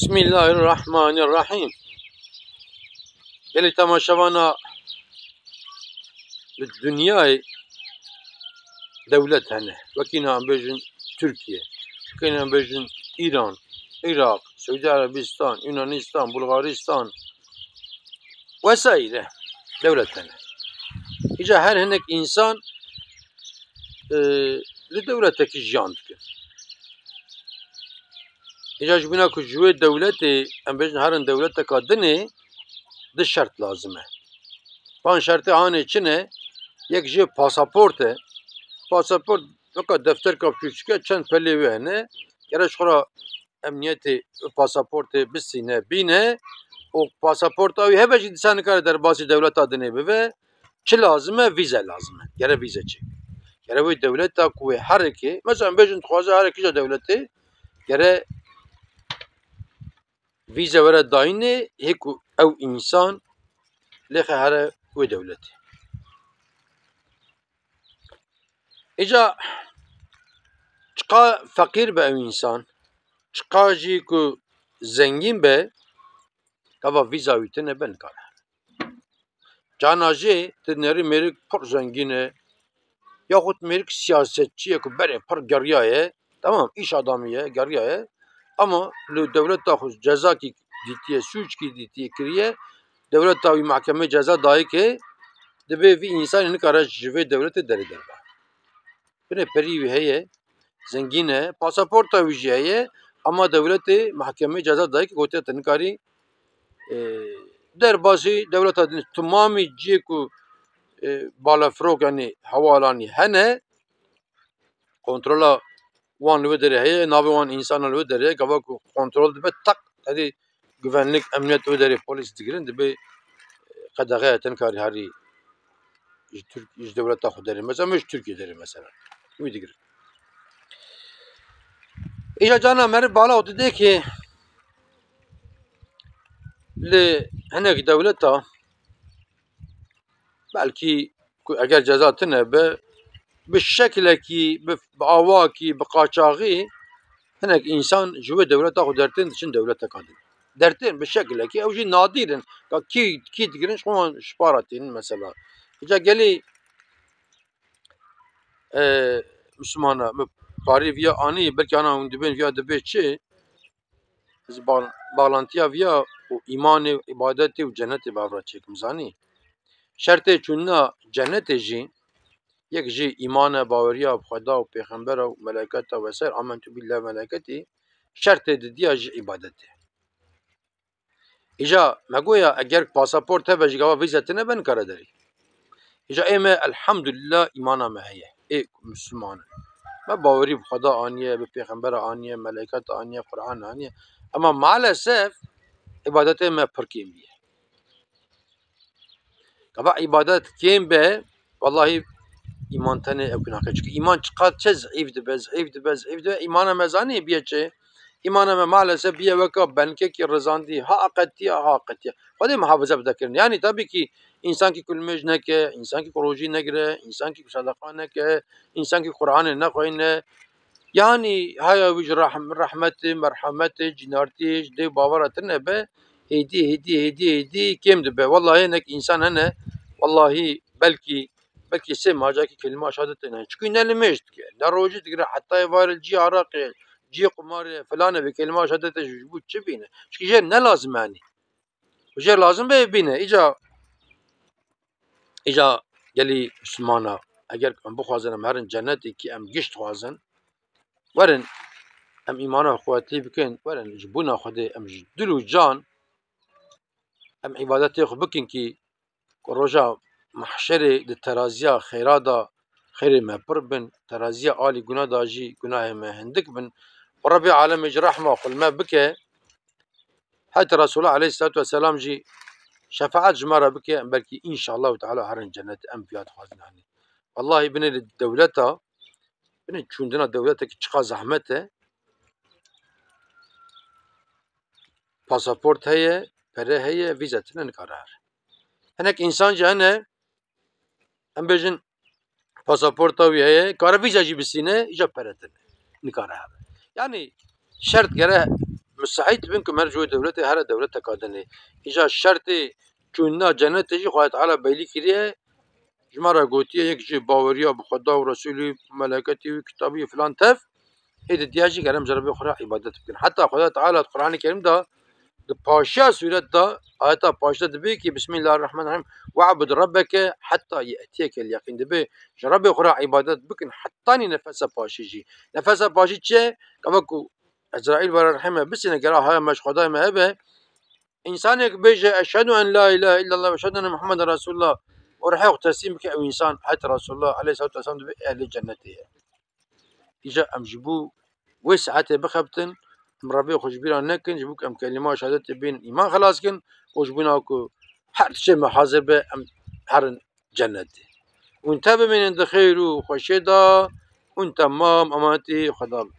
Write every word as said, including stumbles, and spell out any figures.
Bismillahirrahmanirrahîm. Gelî temaşevana li dinyayê dewlet hene. Wekî em bêjin Tirkiye, wekî em bêjin Îran, Iraq, Siûdî Erebistan, Yunanistan, Bulgaristan vesaire dewlet hene. Îca her hinek însan, e, li dewletekî jiyan dikin. Îca ji bîna ku ji wê dewletê, em bêjin herin dewleteka dinê, du şert lazim e. Van şertê hanê çi ne? Yek jê pasaport e. Pasaport weka defterka piçûçik e, çend pelê wê hene. Gere ji xwe re emniyetê pasaportê bisîne, bîne û pasaporta wî hebe jî dîsa nikare derbasî dewleta dinê bibe. Çi lazim e? Vîze lazim e. Gere vîze çêke. Gere wê dewleta ku wê herikê, mesela bêjin dixwaze herikî ji dewletê, gere vîze were dayînê, hê ku ew însan lêxe here wê dewletê. Îca çiqa feqîr be ew însan, çiqa jî ku zengîn be, gava vîza wî tune be nikare. Cana jê tu nerî mêrik pir zengîn e, yaxud mêrik siyasetçî ye ku berê pir geriyaye, tamam, îş adamî ye, geriyaye, ama li dewleta xwe cezakî dîtiye, sûçkî dîtiye kiriye, dewleta wî mehkemê ceza dayike, divê vî însanê nikare ji vê dewletê derê derbe. Binê perî wî heye, zengîn e, pasaporta wî jî heye, ama dewletê mehkemê ceza dayike gotiye tu nikarî, e, derbasî dewleta din. Timamî cihê ku, e, balefirok, yanî hewalanî hene, kontrola wan li wê derê heye, navê wan însanan li wê derê, gava ku kontrol dibe, tak, hadi güvenlik, emniyet li wê derê polîs digirin, dibe qedexe ye, te nikarî herî ji Tirk-, ji dewleta xwe derê, mesela, ji Tirkiye derê, mesela. Wî digirin. Îja cana meriv bala û didê ki li hinek dewleta belkî ku eger ceza tune be, bi şeklekî, bi, bi awakî, bi qaçaxî hinek însan ji wê dewleta xwe dertên diçin dewleteka din. Dertên bi şeklekî, ew jî nadîr in. Ka kî, kî digirin, ji xwe wan ji para tînin mesela. Îca gelî, e, Mislimana, min parî viya anî, belkî ana hûn dibên viya dibê çi? Ez bal-, balantiya viya û îmanê û îbadetê û cenetê bi hev re çêkim, zanî. Şertê çûnina cenetê jî yek jî îman e, baweriya bi Xweda û pêxembera û melayketa vesaire, amentu billahi melayketî, şertê didiya jî îbadet e. Îja me goya eger pasaport hebe jî gava vîze tune be nikare derê. Îja ê me elhamdulillah îmana me heye. Ê Misliman in. Me bawerî bi Xweda aniye, bi pêxembera aniye, meleyketa aniye, Qur'an aniye. Ema maalesef îbadetê me pir kêm bîye. Gava îbadet kêm be, wellahî îman tenê ew ku nake. Çunke îman çiqas çe zîf dibe, zîf dibe, zîf dibe, îmana me zanî bîye çi? Îmana me maalesef bîye weka benkekî rizandî, ha aqetiya, ha aqetiya. Xwedê muhafaza bide kirin. Yanî tabî kî însankî ku nimêj neke, însankî ku rojî negire, însankî ku sedeqa neke, însankî ku Qur'anê nexweyne, yanî haya wî ji rehm-, rehmetê, merhemetê, cînartiyê, ji dê bavara tune be, hêdî, hêdî, hêdî, hêdî kêm dibe. Wellahî hinek însan hene, wellahî belkî, belkî sê maha cakî kelîma şehadetê ne. Çikî ne nimêj dike, ne rojî digire, heta êvarê cî araqê, cî qumarê, filan e, vê kelîma şehadetê ji bo çi bîne? Çikî jê ne lazim e, yanî. Jê lazim be bîne. Îca, îca gelî Mislimana, eger em bixwazin em herin cenetê kî em giş dixwazin, werin em îmana xwe qewetî bikin, werin ji bona Xwedê em ji dil û can em îbadetê xwe bikin kî ku roja mehşerê di teraziya xêra de xêrê me pir bin, teraziya alî guna de jî gunahê me hindik bin. Û Rebbê alemê ji rehma xwe li me bike. Heta Resulullah aleyhissalatu vesselam jî şefaet ji me re bike, em belkî înşallahu teala herin cennet, em viya dixwazin, yanî. Wellahî binê li dewleta, binê çûndina dewletekî çiqa zehmet e. Pasaport heye, pere heye, vîze tune nikare here. Hinek însan jî hene, em bêjin pasaporta wî heye, kare vîza jî bisîne, îca pere tune nikare here. Yanî şert gere Sehîd bin ku mer ji wê dewletê here dewleteka din e. Îja şertê çûna cennetê jî Xwedê Teala beylî kiriye. Ji me re gotiye, yek jî baweriya bi Xweda û Resûlî, meleketî û kitabî filan tev, ê didiya jî gerem ji Rebê xwe re îbadet bikin. Heta Xweda Teala di Qur'anê Kerîm de di paşiya sûret de, ayeta paşî de dibê ki Bismillahirrahmanirrahim, "Ve'bud rabbeke hetta ye'tiyekel yaqîn." Dibê ji Rebê xwe re îbadet bikin hetanî nefesa paşî jî. Nefesa paşî çi ye? Gava ku Ezraîl were rehime, bisîne gera haya me ji Xwedayê me hebe, însanek bêje, "Eşhedû en la ilahe illallah ve eşhedû enne Muhammeden Resulullah" û rihê xwe teslîm bike, ew însan het Resulullah aleyhissalatu vesselam dibe ehlê cennetê ye. Îca em ji bo wê saetê bixebtin, em Rebê xwe ji bîra nekin, ji bo ku em kelîma şehadetê bên îman xelas kin û ji bona ku her tiştê me hazir be, em herin cennetê. Hûn te bimînin di xêr û xweşiyê de, hûn temam emanetî Xweda bin.